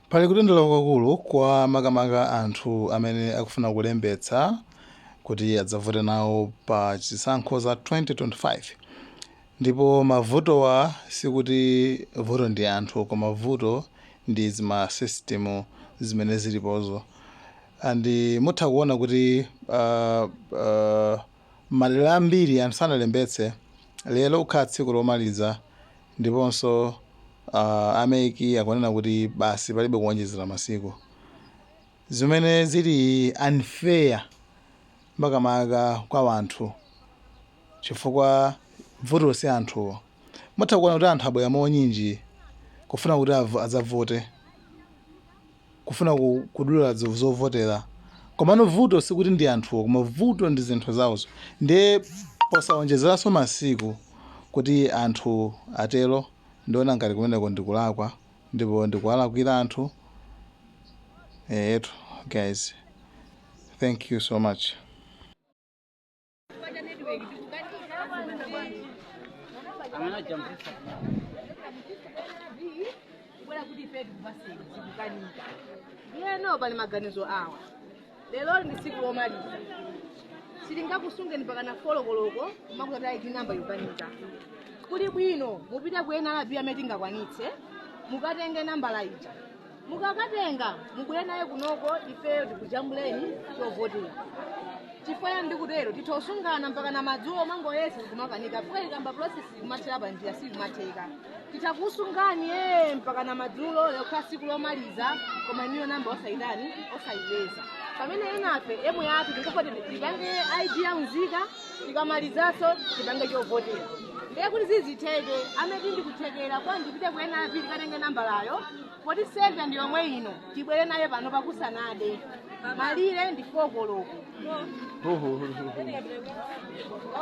Pali kudandaula kwakulu kwa makamaka anthu amene akufuna kulembetsa kuti adzavote nawo pa chisankho za 2025 ndipo mavutowa sikuti vuto ndi anthu koma vuto ndi zima system zimene zilipozo and mutha kuona kuti madera ambiri anthu sanalembetse. Lero kukhala tsiku lomaliza ndiponso a MEC akunena kuti basi palibe kuwonjezera masiku zimene zili unfair makamaka kwa anthu chifukwa vuto si anthuwo. Mutha kuona kuti anthu abwera monyinji kufuna kuti adzavote, kufuna kudula zovotera, komano vuto sikuti ndi anthuwo koma vuto ndi zinthu zawozo. Ndiye posawonjezeranso masiku kuti anthu atero, ndiona ngati kumeneko ndikulakwa ndipo ndikuwalakwira anthu. Eetu guys, thank you so much. Kubwera kuti ife tikupaseni zikukanika. Ndiyeno pali maganizo awa: lero ndi tsiku lomaliza, sitingakusungeni mpaka 4 koloko kumakuti ID number yokanika. Kuli bwino mupite ku NRB amene tingakwanitse, mukatenge nambala ija. Mukakatenga, mubwere naye kunoko, ifeyo tikujambuleni chovotera. Chifukwa ndikutero, titha kusungana mpaka na madzulo, mangoyesa kumakanika fika ikamba process kumathera pa njira, sikumatheka. Titha kusungani ye mpaka na madzulo lokha tsiku lomaliza, koma iniyo namba osayitani, osayipeza, pamene enafe emwe yathu tikufoti tipange ID ya unzika, tikamalizanso tipange chovotera. Ndiye kuti zizitheke amene ndikuthekera kwa ndipite ku NRB tikatenge nambalayo, poti center ndi yomwe ino, tibwere naye pano pakusanade malire ndi 4 koloko.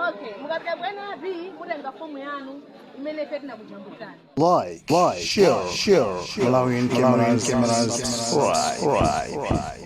Okay, mukapita ku NRB mutenga fomu yanu imene ife tinakujambulirani. Like, share, Malawian cameras, subscribe.